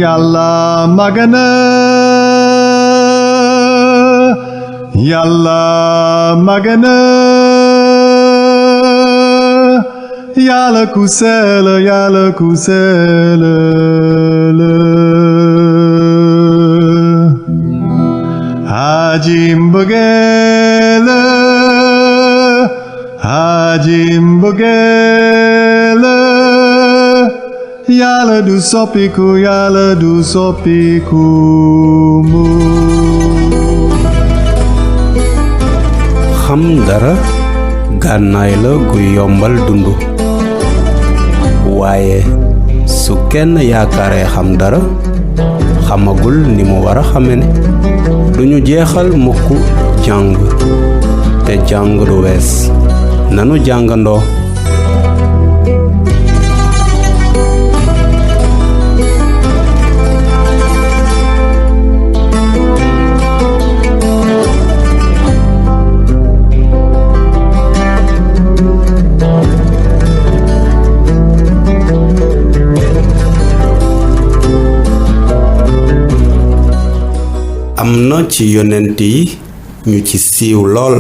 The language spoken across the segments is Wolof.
yàlla magana yàlla magana yàlla ku sell yàlla ku sell aji mbëggeel aji mbëggeel yàlla du soppiku yàlla du soppiku mu xam dara gànnaay la gu yombal dund waaye su kenn yaakaaree xam dara xamagul ni mu war a xame ne duñu jeexal mukk jàng te jàng du wees nanu jàngandoo am na ci yonent yi ñu ci siiw lool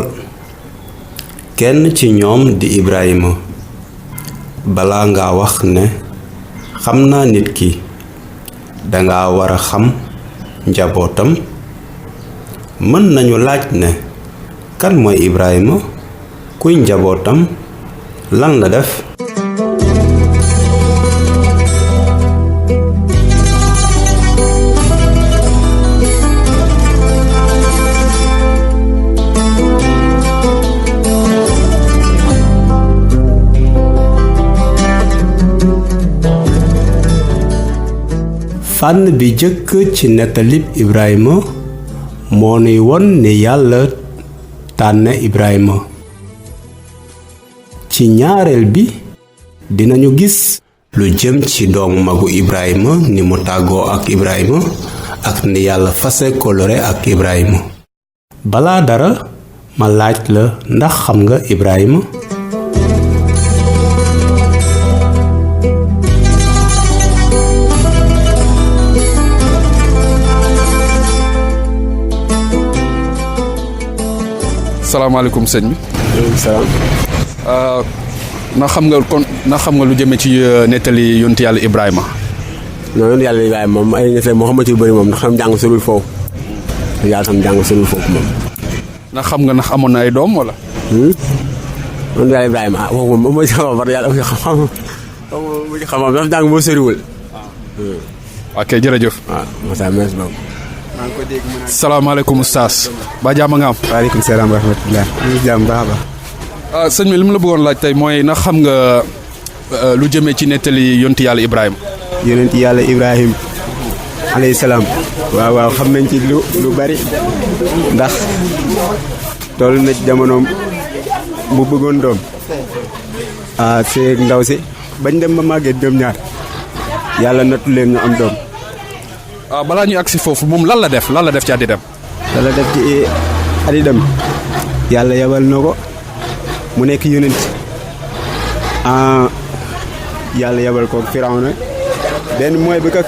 kenn ci ñoom di Ibrahima balaa nga wax ne xam naa nit ki danga war a xam njabootam mën nañu laaj ne kan mooy Ibrahima kuy njabootam lan la def fànn bi jëkk ci nettalib Ibrahima moo nuy won ni yàlla tànn Ibrahima ci ñaareel bi dinañu gis lu jëm ci doomu magu Ibrahima ni mu tàggoo ak Ibrahima ak ni yàlla fase kolore ak Ibrahima balaa dara ma laaj la ndax xam nga Ibrahima salaamaaleykum sëñ bi. salaam. na xam nga lu jëmee ci nettali yonent yàlla Ibrahima. non yonent yàlla Ibrahima moom ay nettali moo xamante yu bëri moom ndax xam jàng soriwul foofu yàlla tam jàng soriwul foofu moom. ndax xam nga ndax amoon na ay doom wala. yonent yàlla Ibrahima ah waxu moom moo ci xam par yàlla xam-xam moo ci xam-xam dafa jàng moo soriwul. ok jërëjëf. waaw Moussa merci beaucoup. salaamaaleykum oustaz. ba jàmm nga am. waaleykum salaam wa rahmatulah. ñu jàmm baax a baax. sëñ bi li mu la bëggoon laaj tey mooy na xam nga lu jëmee ci nettali yonent yàlla Ibrahima. yonent yàlla Ibrahima alayhi salaam. waaw xam nañ ci lu bari ndax toll na ci jamonoom bu bëggoon doom see ndaw si bañ dem ba màgget ñoom ñaar yàlla nattu leen ñu am doom. balaa ñuy agsi foofu moom lan la def ci àddinam. lan la def ci àddinam yàlla yabal na ko mu nekk yonent yàlla yabal ko Firawna benn mooy bi ko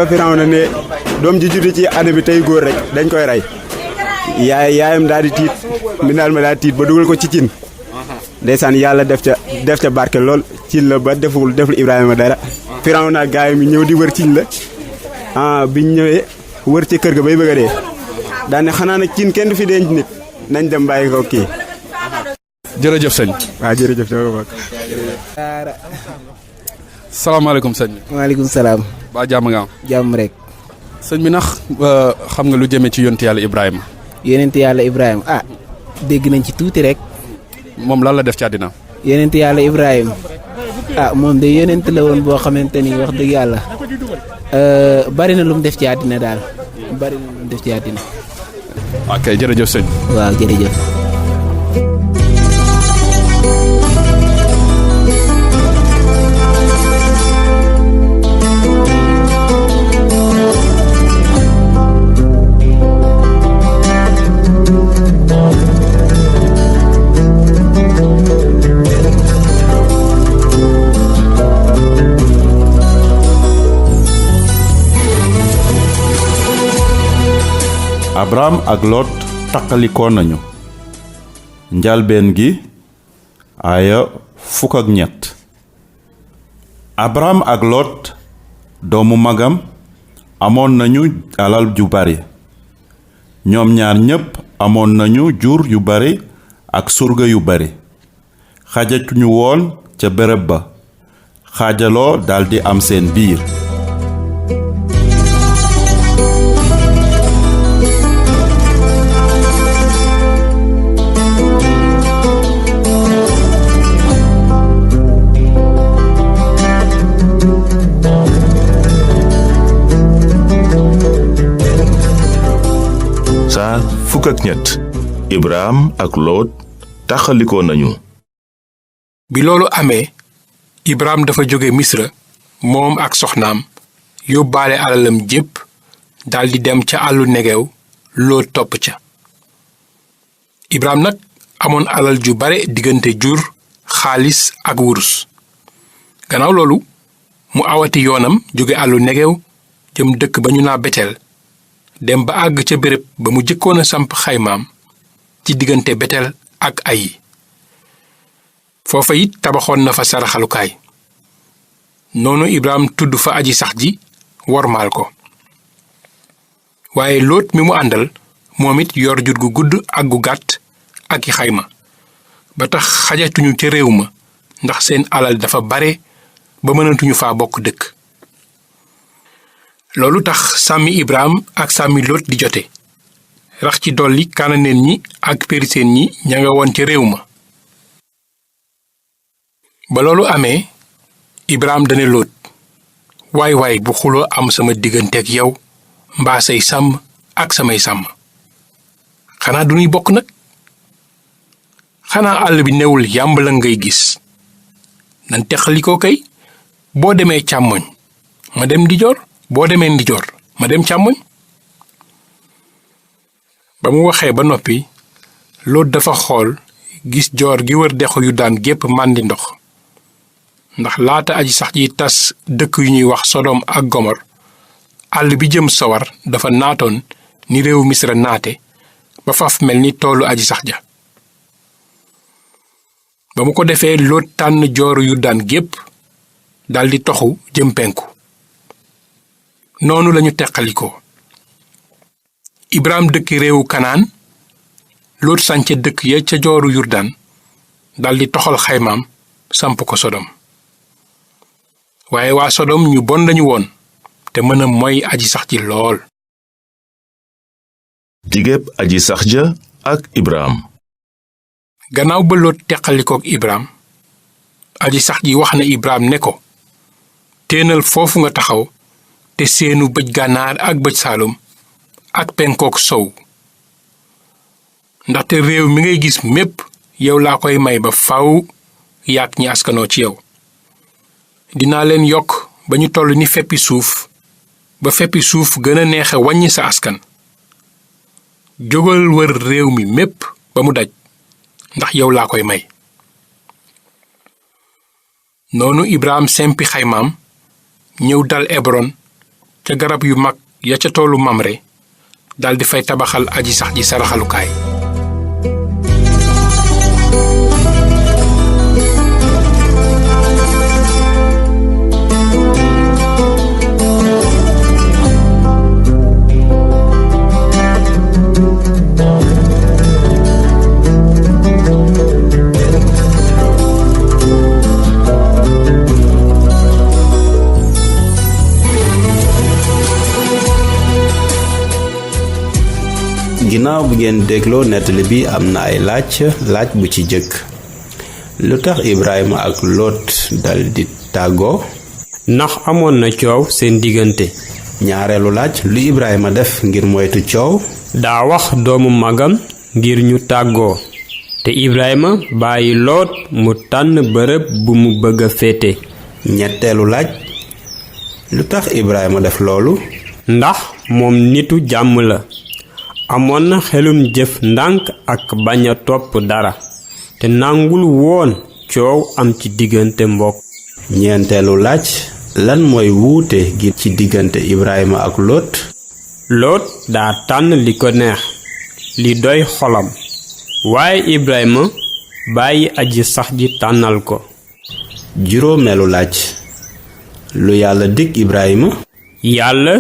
Firawna ne doom ji juddu ci année bi tey góor rek dañ koy rey yaayam daal di tiit mbindaal ma daal di tiit ba dugal ko ci cin ndeysaan yàlla def ca barke lool cin la ba deful Ibrahima dara Firawna gaay mi ñëw di wër cin la biñ ñëwee wër ci kër ga bay bëgg a dee daane xanaa nag cin kenn du fi denc nit nañ dem bàyyi ko kii. jërëjëf sëñ. waaw jërëjëf sama bokk. salaamaaleykum sëñ bi. waaleykum salaam. ba jàmm nga am. jàmm rek. sëñ bi ndax xam nga lu jëmee ci yonent yàlla Ibrahima. yonent yàlla Ibrahima dégg nañ ci tuuti rek. moom lan la def ci àddina. yonent yàlla Ibrahima moom de yonent la woon boo xamante ni wax dëgg yàlla bari na lu mu def ci àddina daal bari na lu mu def ci àddina. ok jërëjëf sëñ. waaw jërëjëf. Abraham ak Lot taqalikoo nañu. njalbeen gi aaya 17. Abraham ak Lot doomu magam amoon nañu alal ju bari. ñoom ñaar ñépp amoon nañu jur yu bari ak surga yu bari. xajatuñu woon ca béréb ba, xaajaloo daldi am seen biir. saar fukk ak ñett. Ibrahim ak Lot taxalikoo nañu. bi loolu amee Ibrahim dafa jóge Misra moom ak soxnaam yóbbaale alalam jépp daldi dem ca àllu Negew. Lot topp ca. Ibrahim nag amoon alal ju bare diggante jur, xaalis ak wurus. gannaaw loolu mu awati yoonam jóge àllu Negew jëm dëkk ba ñu naa Betel, dem ba àgg ca béréb ba mu jëkkoon a samp xaymaam ci diggante Betel ak Ayi. foofa it tabaxoon na fa saraxalukaay. noonu Ibrahim tudd fa aji sax ji wormaal ko. waaye Lot mi mu àndal moom it yor jur gu gudd ak gu gàtt ak i xayma, ba tax xajatuñu ca réew ma ndax seen alal dafa bare ba mënatuñu faa bokk dëkk. loolu tax sàmmi Ibrahim ak sàmmi Lot di jote. rax ci dolli kananeen ñi ak periseen ñi ña nga woon ca réew ma. ba loolu amee Ibrahim dane Lot, waay waay bu xuloo am sama digganteeg yow mbaa say sàmm ak samay sàmm. xanaa du ñuy bokk nag? xanaa àll bi newul yàmb la ngay gis. nan teqalikoo kay, boo demee càmmoñ ma dem ndijoor, boo demee ndijoor ma dem càmmoñ. ba mu waxee ba noppi Lot dafa xool gis joor gi wër dexu yu daan gépp màndi ndox. ndax laata aji sax ji tas dëkk yu ñuy wax Sodom ak Gomor, àll bi jëm sawar dafa naatoon ni réewu Misra naate ba faf mel ni toolu aji sax ja. ba mu ko defee Lot tànn jooru yu daan gépp daldi toxu jëm penku. noonu lañu teqalikoo. Ibrahim dëkk réewu Kanaan, Lot sànce dëkk ya ca jooru Yurdaan daldi toxal xaymaam samp ko Sodom. waaye waa Sodom ñu bon lañu woon te mën a moy aji sax ji lool. digéeb aji sax ja ak Ibrahim. gannaaw ba Lot teqalikook Ibrahim, aji sax ji wax na Ibrahim ne ko, téenal foofu nga taxaw te seenu bëj gànnaar ak bëj saalum ak penkook sow. ndaxte réew mi ngay gis mépp yow laa koy may ba faw yaak ñi askanoo ci yow. dinaa leen yokk ba ñu toll ni feppi suuf, ba feppi suuf gën a neexe wàññi sa askan. jógal wër réew mi mépp ba mu daj, ndax yow laa koy may. noonu Ibrahim sempi xaymaam ñëw dal Ebron ca garab yu mag ya ca toolu Mamre, daldi fay tabaxal aji sax ji saraxalukaay. ginnaaw bu ngeen dégloo nettali bi am na ay laaj bu ci jëkk. lu tax Ibrahima ak Lot daldi tàggoo? ndax amoon na coow seen diggante. ñaareelu laaj, lu Ibrahima def ngir moytu coow? daa wax doomu magam ngir ñu tàggoo, te Ibrahima bàyyi Lot mu tànn bërëb bu mu bëgg a féete. ñetteelu laaj, lu tax Ibrahima def loolu? ndax moom nitu jàmm la, amoon na xelum jëf ndànk ak bañ a topp dara, te nangul woon coow am ci diggante mbokk. ñeenteelu laaj, lan mooy wuute gi ci diggante Ibrahima ak Lot? Lot daa tànn li ko neex li doy xolam waaye Ibrahima bàyyi aji sax ji tànnal ko. juróomeelu laaj lu yàlla dig Ibrahima. yàlla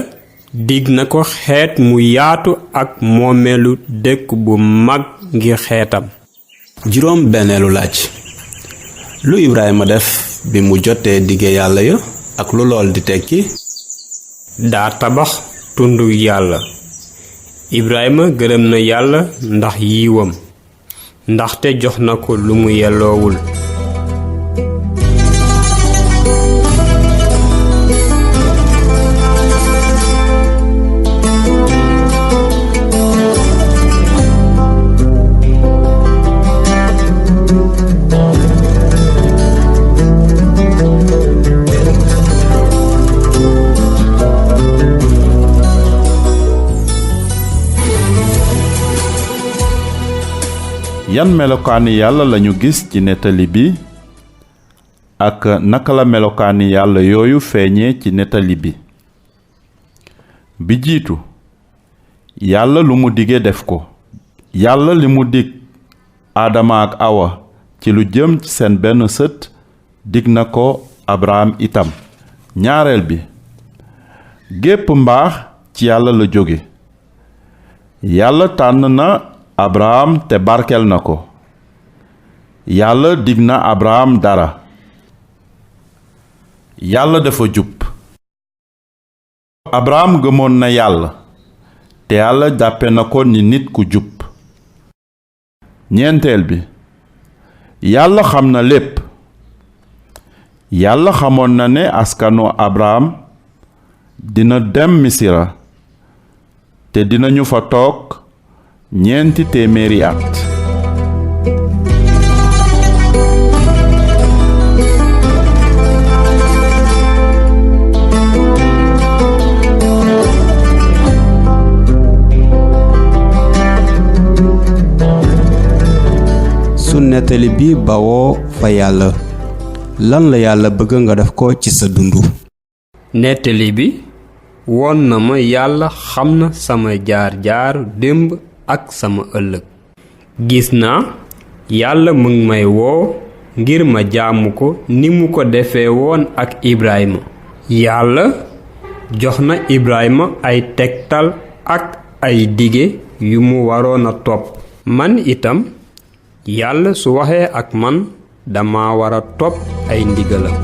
dig na ko xeet mu yaatu ak moomeelu dëkk bu mag ngir xeetam. juróom benneelu laaj lu Ibrahima def bi mu jotee dige yàlla ya ak lu lool di tekki. daa tabax tundu yàlla. Ibrahima gërëm na yàlla ndax yiwam ndaxte jox na ko lu mu yelloowul. yan melokaani yàlla lañu gis ci nettali bi ak naka la melokaani yàlla yooyu feeñee ci nettali bi. bi jiitu yàlla lu mu dige def ko. yàlla li mu dig aadama ak awa ci lu jëm ci seen benn sët dig na ko abraham itam. ñaareel bi gépp mbaax ci yàlla la jóge. yàlla tànn na abraham te barkel na ko. yàlla dig na abraham dara. yàlla dafa jub. abraham gëmoon na yàlla te yàlla jàppe na ko ni nit ku jub. ñeenteel bi yàlla xam na lépp. yàlla xamoon na ne askanu abraham dina dem misira te dinañu fa toog 400 at. su nettali bi bawoo fa yàlla lan la yàlla bëgg nga def ko ci sa dundu. nettali bi won na ma yàlla xam na sama jaar-jaar démb ak sama ëllëg. gis naa yàlla mu ngi may woo ngir ma jaamu ko ni mu ko defee woon ak Ibrahima. yàlla jox na Ibrahima ay tegtal ak ay dige yu mu waroon a topp. man itam yàlla su waxee ak man dama war a topp ay ndigalam.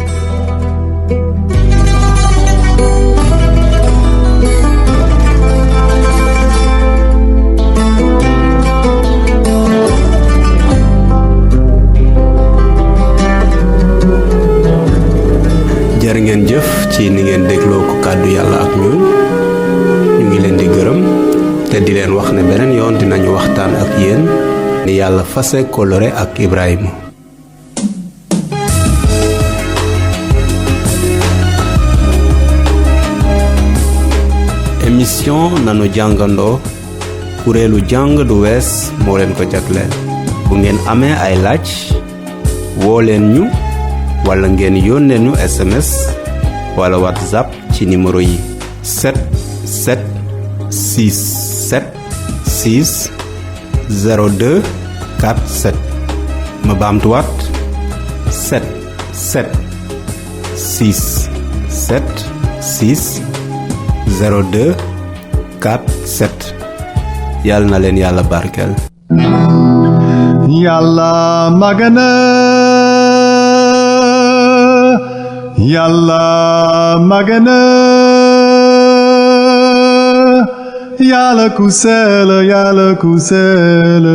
jërë ngeen jëf ci ni ngeen dégloo ko kàddu yàlla ak ñun ñu ngi leen di gërëm te di leen wax ne beneen yoon dinañu waxtaan ak yéen ni yàlla fase kolore ak Ibrahima. émission nanu jàngandoo kuréelu jàng du wees moo leen ko jagleel. bu ngeen amee ay laaj woo leen ñu wala ngeen yónnee ñu SMS wala WhatsApp ci numéro yi 77676 02 47 ma baamtuwaat 77676 02 47 yàlla na leen yàlla barkeel. Yàlla magana Yàlla magana Yàlla ku sell Yàlla ku sell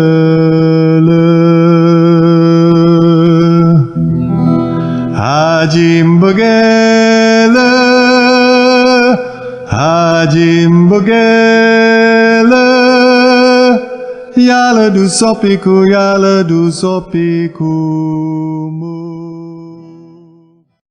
Aji mbëggeel Aji mbëggeel Yàlla du soppiku Yàlla du soppiku